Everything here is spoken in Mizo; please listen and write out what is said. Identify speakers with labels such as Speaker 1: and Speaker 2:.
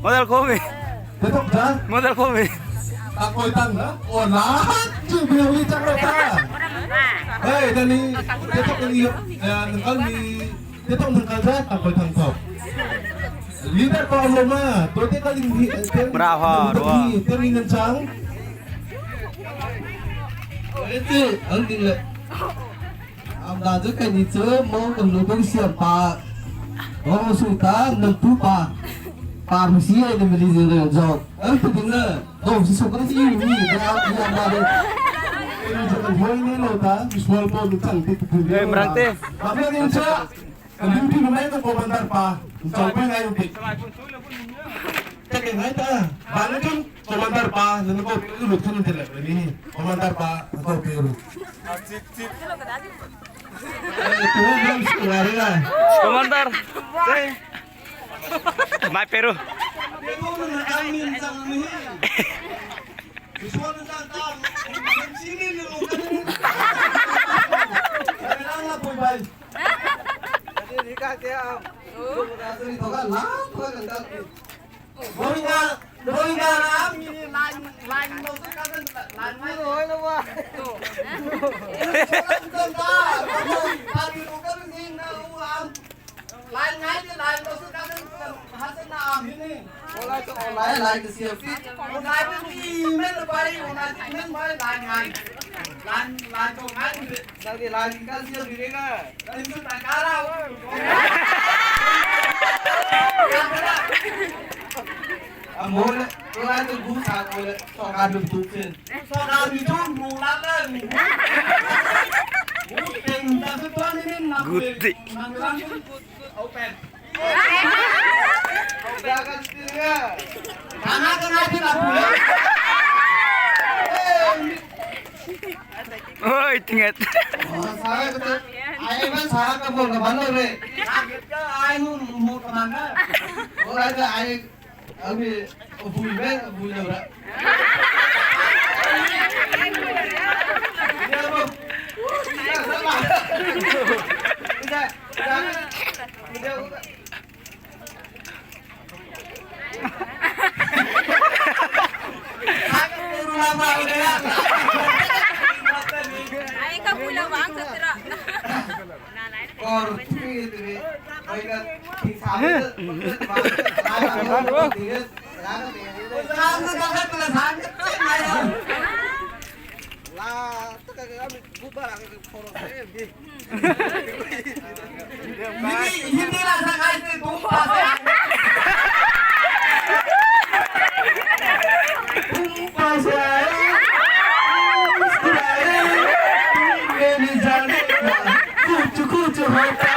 Speaker 1: Model komi. Model komi. Bravo, rua.
Speaker 2: Amda cu kan i cu maw kan lu kan siam pa oh su ta nan tu pa pa mu si ai na mali zing le jok an tu ding le do si su kan si mi da i amda de
Speaker 3: Hoi ne lo ta visual po nu chang ti tu
Speaker 1: Eh, merante.
Speaker 3: Bakla din cha kan duty nu mai ko commander pa chau pe ngai upi ta ke ngai ta ba na chun commander pa nan ko lut khun te le ni commander pa ko pe ru tu bang su ngari na
Speaker 1: Commander. Mai Peru. Guti. Oi, tinget.
Speaker 4: Ay, kapula bang sa tira.
Speaker 2: कुछ कुछ होता